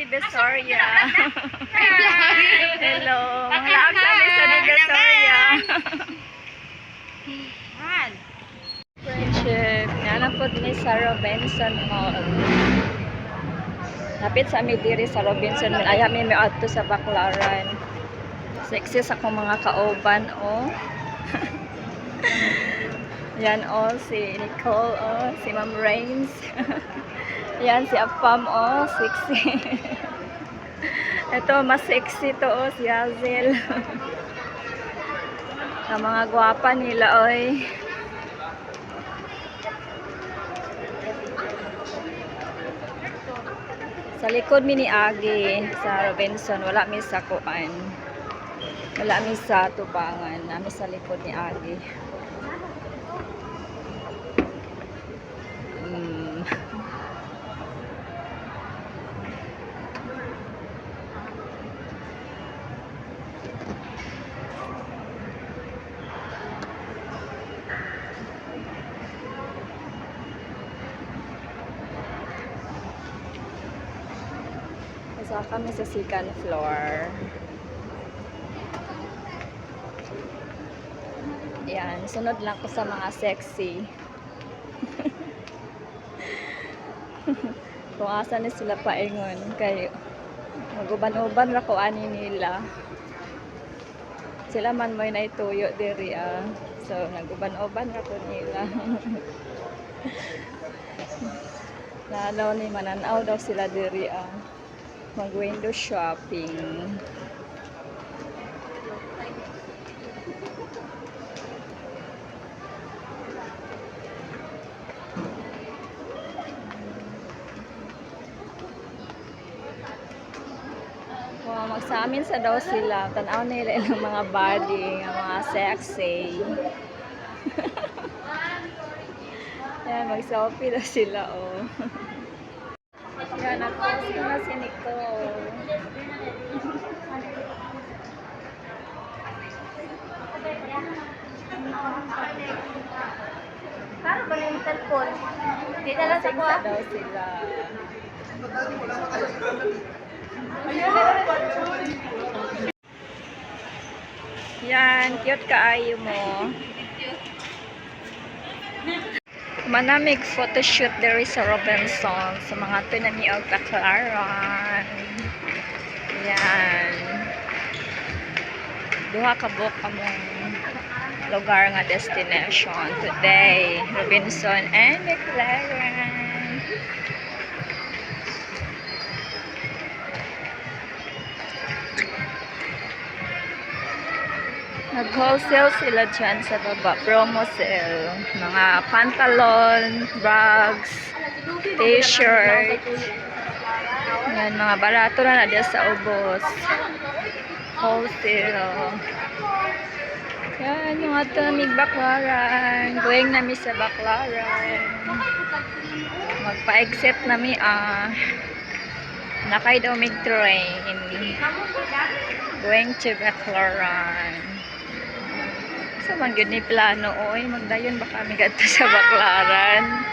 Divisoria. Hello. Manglaag sa mi sa Divisoria. Friendship. Nga na po ni sa Robinson Mall. Napit sa mi diri sa Robinson Mall. Ayaw mi adto sa Baclaran. Sexy sa akong mga kauban, oh. Yan, oh, si Nicole, oh, si Ma'am Rains. Yan, si Apam, oh, sexy. Ito, mas sexy to, oh, si Hazel. Ang mga gwapa nila, oy. Sa likod mi ni Agi sa Robinson, wala mi sa kuan. Wala mi sa tubangan, nami sa likod ni Agi. Nasa kami sa second floor. Yan, sunod lang ko sa mga sexy. Kung asa ni sila paingon kay maguban-uban ra ko ani nila. Sila man mo'y naituyo diri ah. So naguban-uban ra ko nila. Lalo ni mananaw daw sila diri ah. Mag window shopping. Wow, magsa-amin sa daw sila. Tanaw nila ilang mga body, ang mga sexy. Yan, mag-selfie daw sila, oh. Yan, nag-post na si Nicole. Para ba na yung cellphone? Di na lang sa Posing kuha. sa daw sila. Yan, cute kaayo mo. Manamig photoshoot there sa Robinson sa mga tinaniog Baclaran. Yan. Duha ka buok among lugar nga destination today. Robinson and Baclaran. Nag-wholesale sila dyan sa baba. Promo sale. Mga pantalon, bags, t-shirt. Yan, mga barato na na dyan sa ubos. Wholesale. Yan, yung atamig Baclaran. Going nami sa Baclaran. Magpa-exit nami ah. Nakay daw mig train. Going to Baclaran. Sa man gyud ni plano oy, magdayon ba kami kadto sa Baclaran?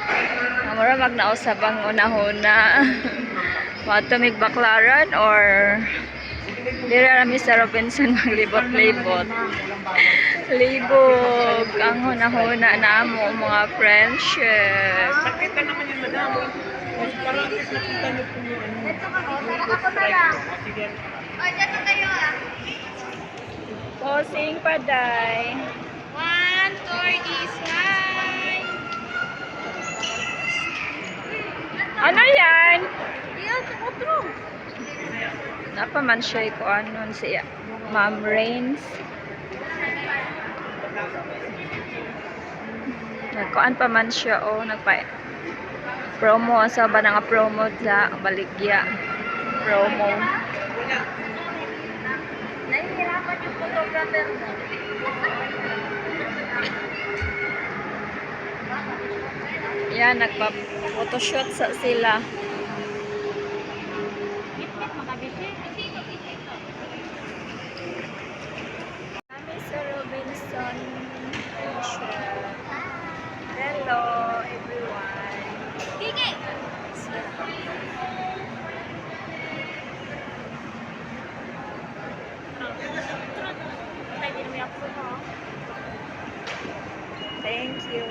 Amora magnausab ang unahuna. Matumig Baclaran or dira rami sa Robinson maglibot-libot. Libog ang hunahuna namo mga friendship. Nakita naman yun, madam. Mas parang at least nakita niyo po yung ano. Ako na lang. Sige. O, dyan na kayo ah. Posing paday. One, two, smile. Ano yan? Yan, otro. Napaman siya ko anon si Ma'am Rains. Nagkuan pa man siya o nagpa promo sa ba nga promo sa baligya promo. Nahihirapan yung photographer mo. Yan, nagpa photoshoot sa sila. Kami sa Robinson Friendship. Hello everyone. Kiki! Thank you.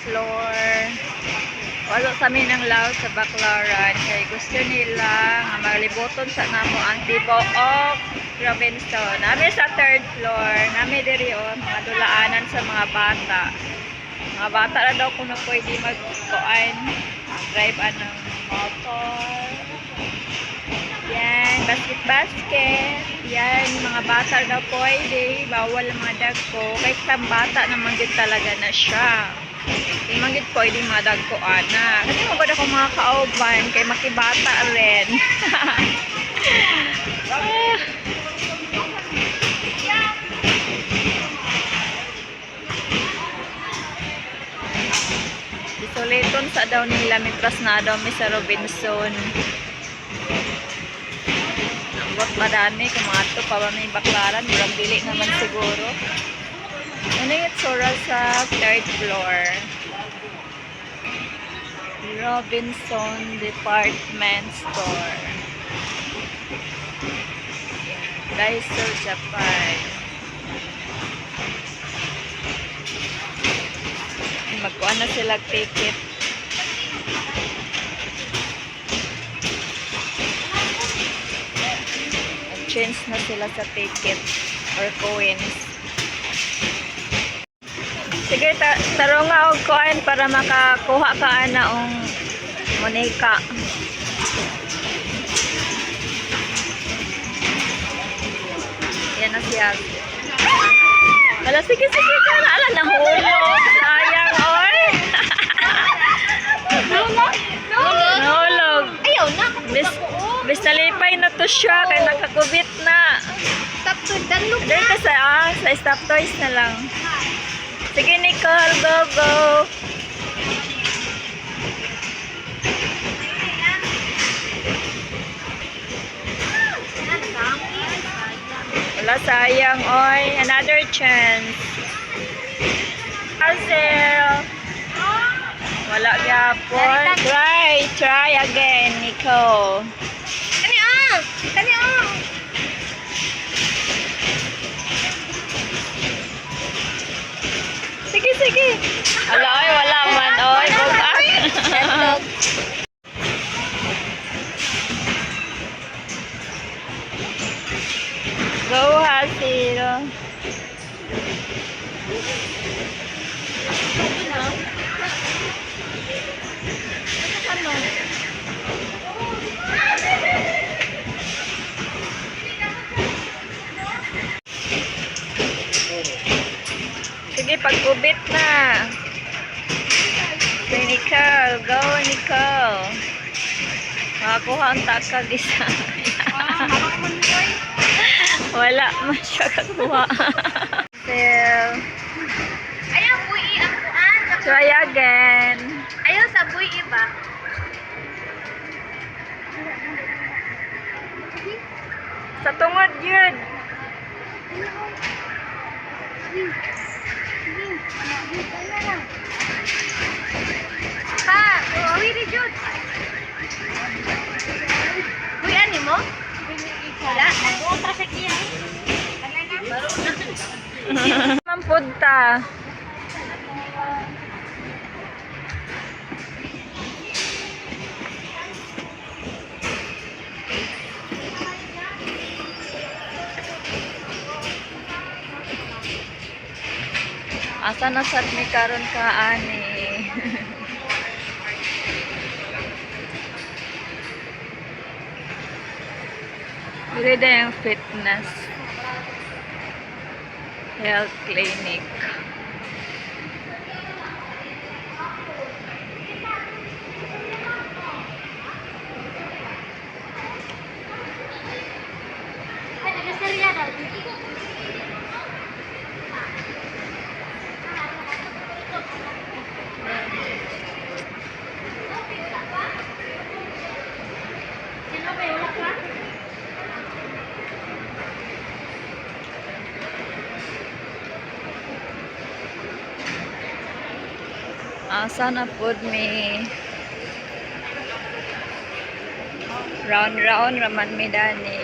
Floor. Wala sa amin ang laos sa Baclaran kay gusto nila nga malibuton sa namo ang tibuok Robinson. Nami sa third floor, nami diri oh, mga dulaanan sa mga bata. Mga bata na daw kuno pwede magkuan, drive anang motor. Yan, basket basket. Yan, mga bata daw pwede. Bawal ang mga dagko. Kahit sa bata naman gyud talaga na siya. Di man gyud pwede mga dagko ana. Kasi mo ako mga kauban kay makibata rin. Ah. Isuliton sa daw nila mitras na daw mi sa Robinson. Ambot madami kung mga to pa ba may Baklaran, murag dili naman siguro. Ano yung itsura sa third floor? Robinson Department Store. Yan, Daiso, Japan. Magkuha na sila ticket. Change na sila sa ticket or coins. Sige, tarong nga og coin para makakuha ka ana og monika. Yan na siya. Ala, sige, sige, kana. Ala, nahulog. Sayang, oy. Nahulog. Ayaw na. Bis, bis nalipay na to siya, kay nakakubit na. Stop to danlog. Dito sa, sa stop toys na lang. Sige, Nicole, go, go. Wala, sayang, oy. Another chance. Hazel. Wala gyapon. Try, try again, Nicole. Kani ah! Kani ah! Sige, sige. Wala, oy, wala man, oy. Bug-ak. Go, Hazel. Sige, pag-ubit na. Sige, Nicole. Go, Nicole. Makakuha ang takag isa. Wala man siya kakuha. Still, Ayaw buhi ang kuan. try again. Ayaw sa buhi ba? Sa tungod yun. Ha, uwi ri jud. Uy, ani mo? Wala. Buot ra siya kiya. Mampunta. Asa na sad mi karon ka ani? Dili na yung fitness health clinic. Ay, nagaserya daw. Sino ba wala ka? Asa na pod mi? Round round raman mi dani.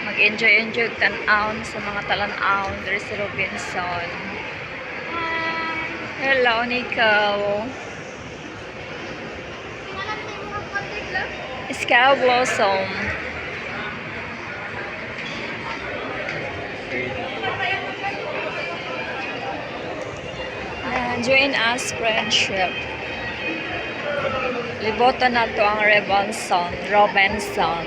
Mag-enjoy-enjoy tan-awn sa mga talan-awn diri sa Robinson. Hello, Nicole. Sky Blossom. Join us, friendship. Libotan na to ang Robinson. Robinson.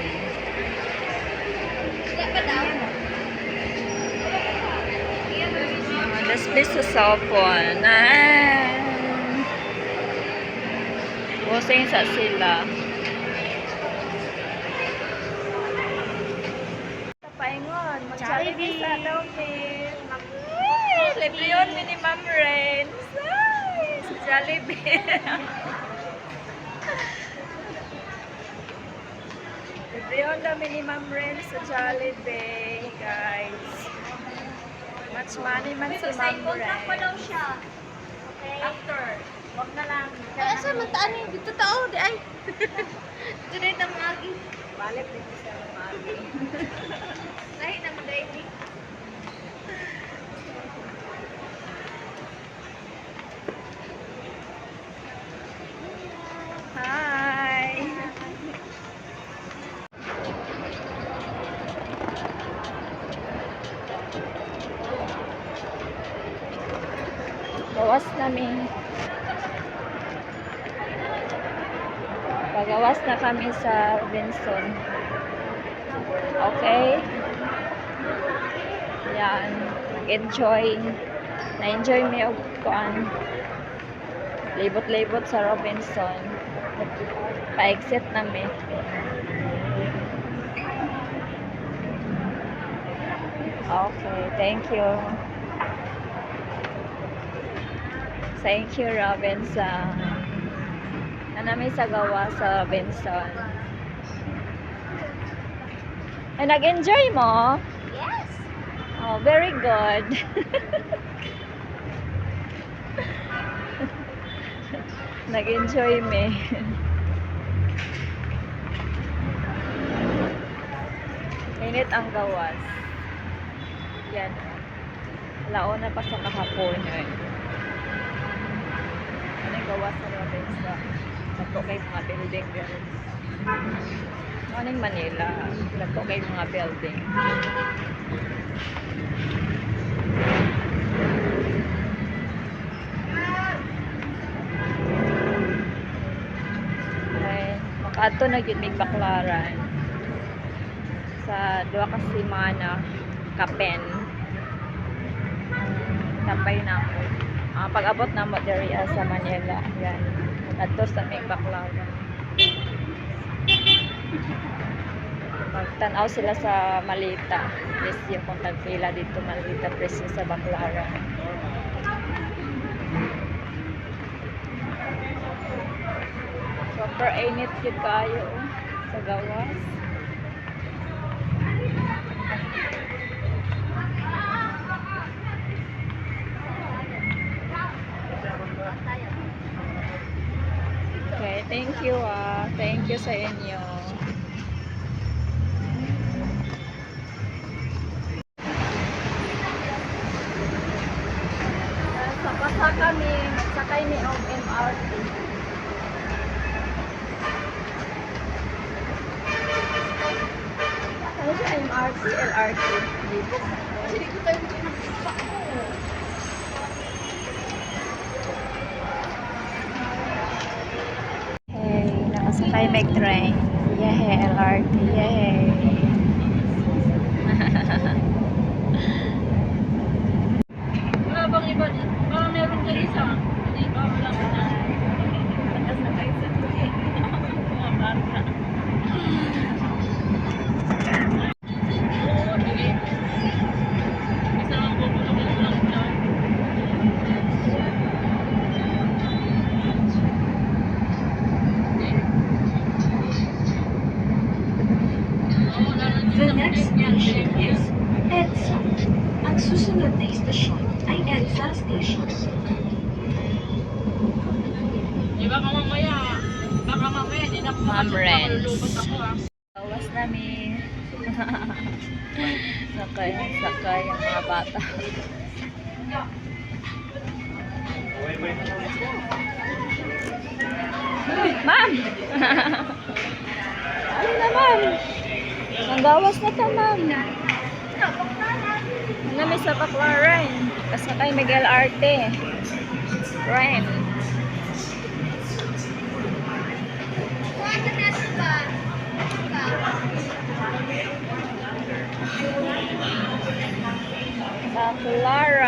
Let's be sa cellphone. Ah. Busing sa sila. Sa paingon, mag-Jollibee sa Domil. Ay, libre yun, minimum rent. Ay, sa Jollibee. Libre yun daw minimum rent sa Jollibee, guys. Much money man sa Sign Ma'am contract pa Ren. daw siya. Okay. After, wag na lang. Ay, asa man taan ni dito tao di ay. Dito na yung magi. Balik dito sa mami. Lahi na mo dai ni. Hi! Gawas namin. Pagawas na kami sa Robinson. Okay? Yan. Nag-enjoy. Na-enjoy mi og kuan. Libot-libot sa Robinson. Pa-exit nami. Okay, thank you. Thank you, Robinson. Nanami sa gawa sa Robinson. Ay, nag-enjoy mo? Yes. Oh, very good. Nag-enjoy me. Init ang gawas. Yan. Laona pa sa kahapon yun. Ano yung gawas sa Robinson? Nagko kay mga building there. Morning Manila. Nagko kay mga building. Ay, makaadto na gyud mig Baclaran sa duha ka semana kapen. Tambay na ako. Pag-abot na mo diri sa Manila, yan. Adto sa mig Baclaran. Magtan-aw sila sa Malita. Presyo kung tagpila dito Malita presyo sa Baclaran. Super init yun kayo oh, sa gawas. Okay, thank you ah. Thank you sa inyo. Sa pasa kami, magsakay ni og MRT. Ano siya, MRT, LRT? Libok. Kasi dito tayo magpapa. Hey, nakasakay may train. Yay, LRT, yay. Wala bang iba? Parang meron dyan isa. Hindi ba? Wala ka na. Nakasakay sa train. Mga bata. Oo, sige. Isa lang bubulok lang dyan. Oo, lalo The dyan sa next yan. station is EDSA. Ang susunod na istasyon ay EDSA Station. Di ba baka mamaya, hindi na ako Ma'am makasok, Renz. malulubot ako ah. Gawas namin. Sakay, sakay ang mga bata. Ma'am! Ano na, ma'am? Ang gawas na ta, ma'am. Ano may sa Baclaran? Kasakay Miguel Arte. Train. Baclaran.